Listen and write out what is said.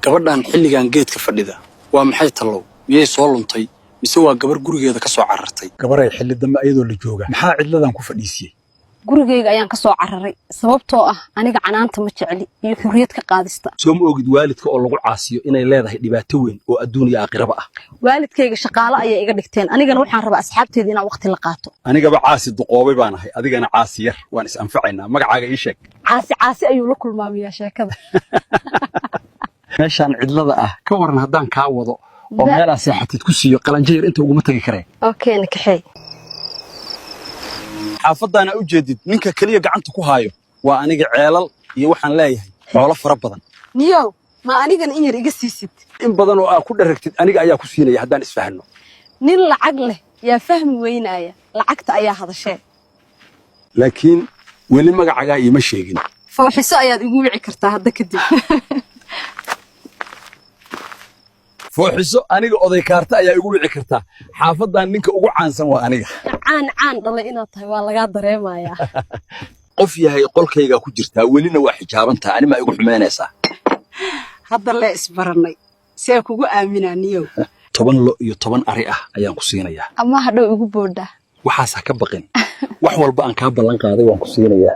Gabadhan xilligan geedka fadhida waa maxay tallow? Miyay soo luntay mise waa gabar gurigeeda ka soo carartay? Gabaray, xilli dambe ayadoo la jooga, maxaa cidladan ku fadhiisiyey? Gurigayga ayaan ka soo cararay, sababtoo ah aniga canaanta ma jecli iyo xurriyad ka qaadista. Soo ma ogid waalidka oo lagu caasiyo inay leedahay dhibaato weyn oo adduun iyo aakhiraba ah? Waalidkayga shaqaale ayay iga dhigteen, anigana waxaan rabaa asxaabteeda inaan waqti la qaato. Anigaba caasi duqoobay baan ahay, adigana caasi yar, waan is anfacaynaa. Magacaaga ii sheeg. Caasi caasi ayuu la kulmaamayaa sheekada. Meeshaan cidlada ah ka waran haddaan kaa wado oo meelaa seexatid ku siiyo qalanjo yar inta uguma tagi karee? Okay, na kaxeey. Xaafaddaana u jeedid, ninka keliya gacanta ku haayo waa aniga. Ceelal iyo waxaan leeyahay xoolo fara badan. Niyow, ma anigana in yar iga siisid? In badan oo aa ku dharagtid aniga ayaa ku siinaya haddaan isfahanno. Nin lacag leh yaa fahmi weynaaya? Lacagta ayaa hadashee. Laakiin weli magacagaa iima sheegin. Fooxiso ayaad igu wici kartaa hadda kadib. Fooxiso, aniga oday kaarta ayaa igu wici kartaa. Xaafaddan ninka ugu caansan waa aniga. Caan caan dhalay inaad tahay waa lagaa dareemayaa. Qof yahay, qolkaygaa ku jirtaa, welina waa xijaabantaa. Ani maa igu xumaynaysaa? Hadda lee isbarannay, see kugu aaminaa, niyow? 10 lo iyo 10 ari ah ayaan ku siinayaa. Ama hadhow igu boodhaa. Waxaas ha ka baqin, wax walba aan kaa ballan qaaday waan ku siinayaa.